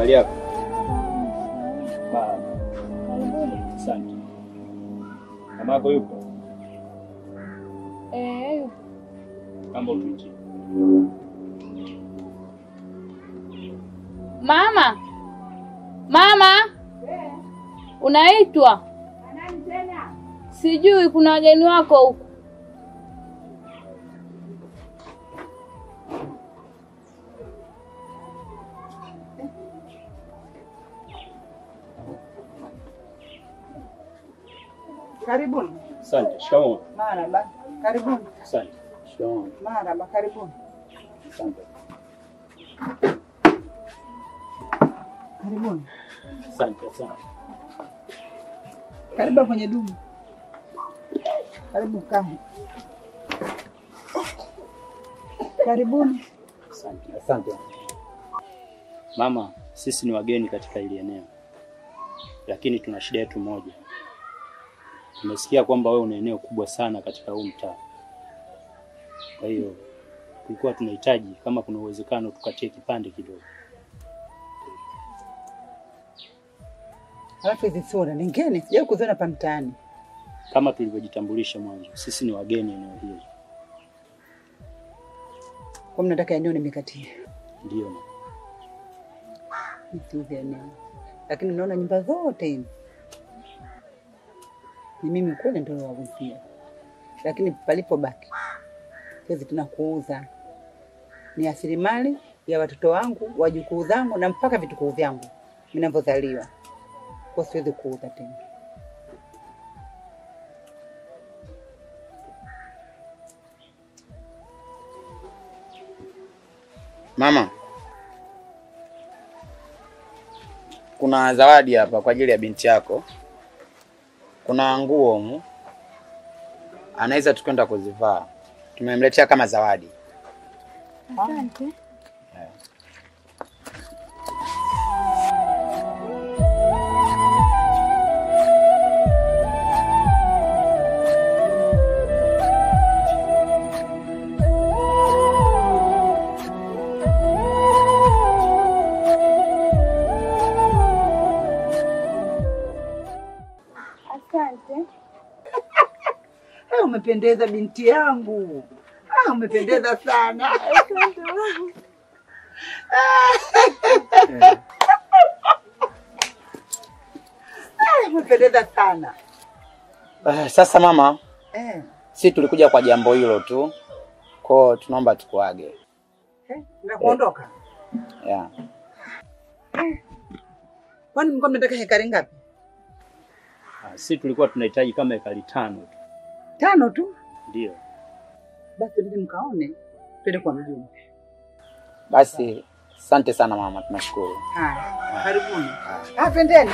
Habari yako? Asante. Mama yako yupo? Eh, yupo. Kamba utuitie. Mama. Mama. Unaitwa? Nani tena? Sijui, kuna wageni wako huko. Karibuni. Asante. Shikamoo. Marhaba. Karibuni. Asante. Shikamoo. Marhaba, karibuni. Asante. Karibuni. Asante sana. Karibu kwenye dumu. Karibu kae. Karibuni. Asante. Asante. Mama, sisi ni wageni katika hili eneo. Lakini tuna shida yetu moja. Tumesikia kwamba wewe una eneo kubwa sana katika huu mtaa. Kwa hiyo tulikuwa tunahitaji kama kuna uwezekano tukatie kipande kidogo. Alafu hizi sura ni ngeni, sijawahi kuziona pa mtaani. Kama tulivyojitambulisha mwanzo, sisi ni wageni eneo hili. Kwa mnataka eneo nimekatia? Ndio. Nisiuze eneo. Lakini unaona nyumba zote hizi ni mimi kweli ndio nawauzia. Lakini palipobaki siwezi tena kuuza. Ni asilimali ya watoto wangu, wajukuu zangu na mpaka vitukuu vyangu ninavyozaliwa. Kwa siwezi kuuza tena. Mama, kuna zawadi hapa kwa ajili ya binti yako. Kuna nguo humu, anaweza tukwenda kuzivaa. Tumemletea kama zawadi. Asante. Yeah. Umependeza binti yangu. Ah, umependeza sana. Asante mama. Ah, umependeza sana. Sasa mama, si tulikuja kwa jambo hilo tu. Kwa tunaomba tukuage. Na kuondoka? Yeah. Kwani mlikuwa mnataka hekari ngapi? Si tulikuwa tunahitaji kama hekari 5 tu. 5 tu? Ndio. Basi ndio mkaone twende kwa mjumbe. Basi asante sana mama, tunashukuru. Haya, karibuni. Ah, pendeni.